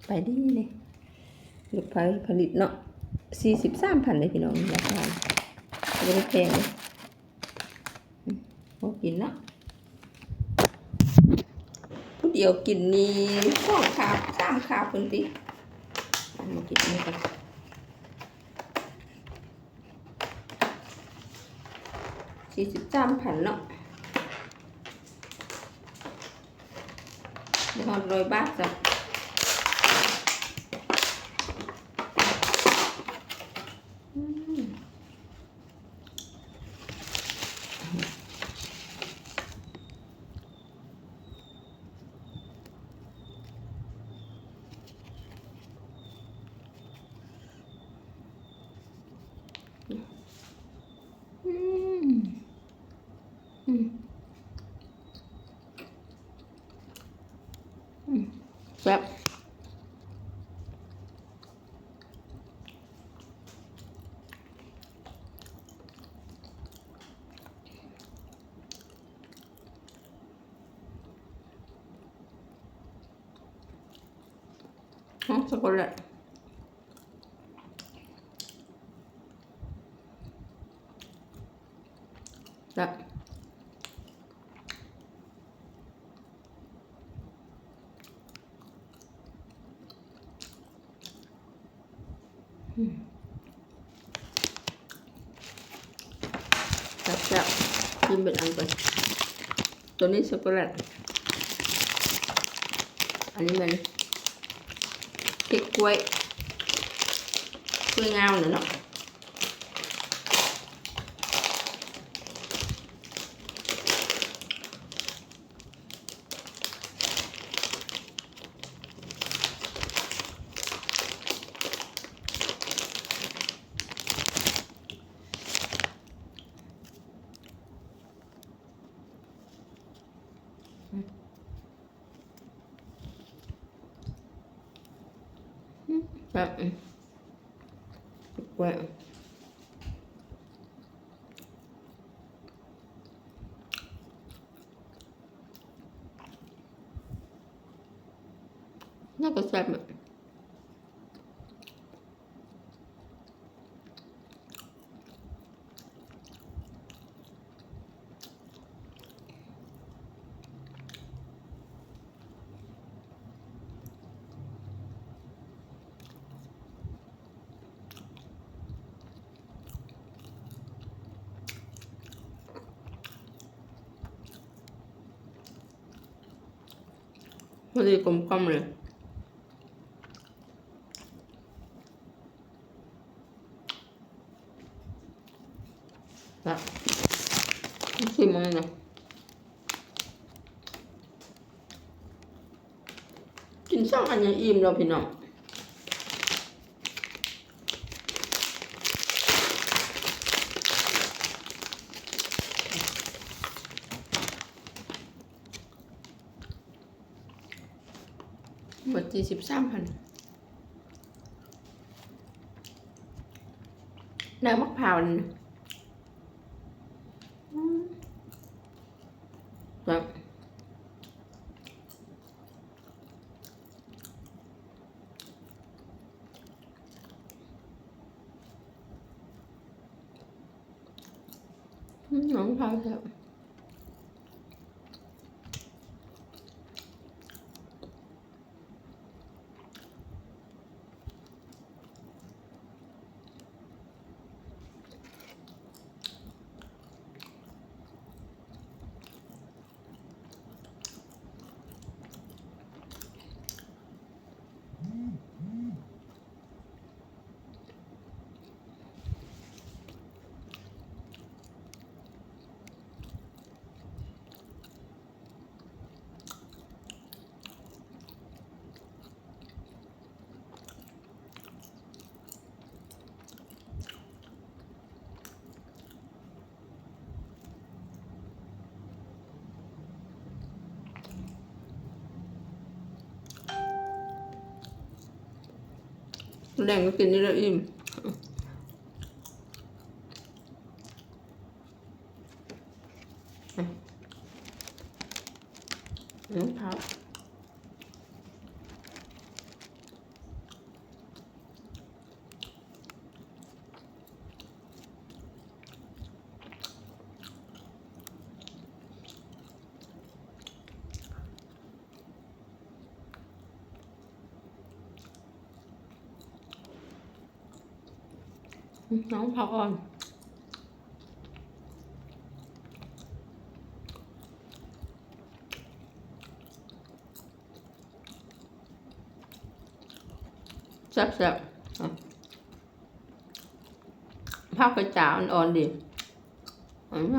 ໄປດີນີ້ ລູກໄຟຜະລິດເນາະ ສີ່ສິບສາມພັນເດ້ພີ່ນ້ອງ ລາຄາບໍ່ໄດ້ແພງເດ້. ອືມ ພໍກິນເນາະ ຜູ້ດຽວກິນນີ້ສອງຄາບສາມຄາບພຸ້ນຕິ. ເອົາມາກິນນີ້ກ່ອນ. ສີ່ສິບສາມພັນເນາະ ບໍ່ຮອດຮ້ອຍບາດຈ້ະ. ອືມ. ອືມ ອືມ ອືມ ແຊບ. ຫອມຊັອກໂກແລັດ ແຊບ. ອືມ ແຊບໆ ກິນເບິດອັນກ່ອນ. ໂຕນີ້ຊັອກໂກແລັດ ອັນນີ້ແມ່ນເຄັກກ້ວຍ ກ້ວຍງາວນະເນາະ. ອືມ ແຊບ ອືມ ແຊບ. ແລ້ວກໍແຊບ. ພໍດີກົມກ່ອມເລີຍ. ລະຊິມເບິ່ງເນາະ ກິນສອງອັນຍັງອີ່ມແລ້ວພີ່ນ້ອງ. ໝົດສີ່ສິບສາມພັນ. ນ້ຳໝາກພ້າວນີ້ນະ ອືມ ແຊບ. ອືມ ນ້ຳໝາກພ້າວແຊບ. ແດງກໍກິນນີ້ແລ້ວອີ່ມ. ອືມ ເຂົ້າ. ນ້ອງຜັກອ່ອນ ແຊບໆ ອືມ ຜັກກະຈາອ່ອນໆ ດີ ອືມ.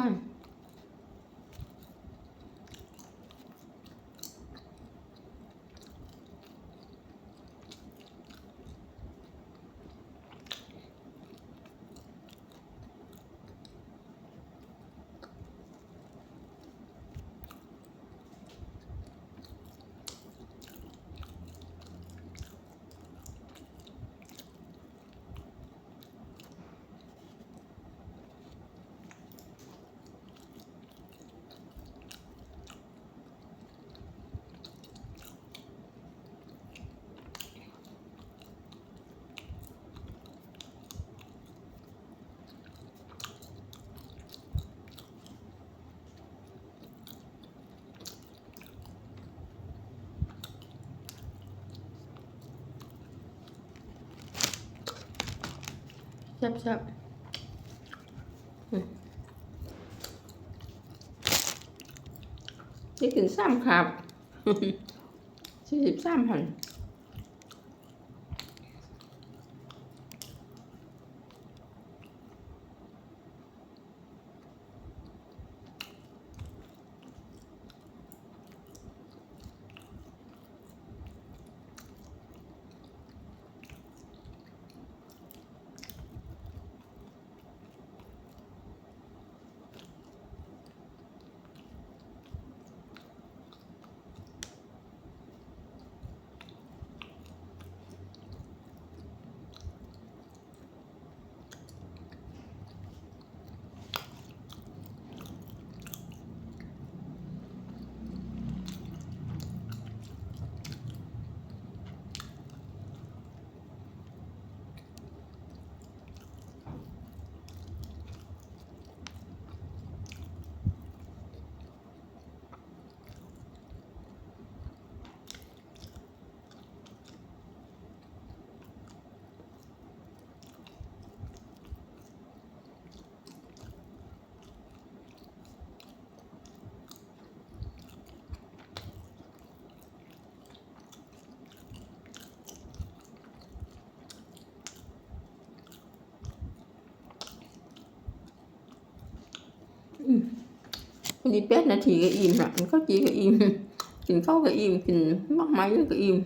ແຊບໆ ອືມ ໄດ້ກິນສາມຄາບ ສີ່ສິບສາມພັນ. ອືມ ພໍດີແປດນາທີກໍອີ່ມລະ ກິນເຂົ້າຈີ່ກໍອີ່ມ ກິນເຂົ້າກໍອີ່ມ ກິນໝາກໄມ້ກໍອີ່ມ.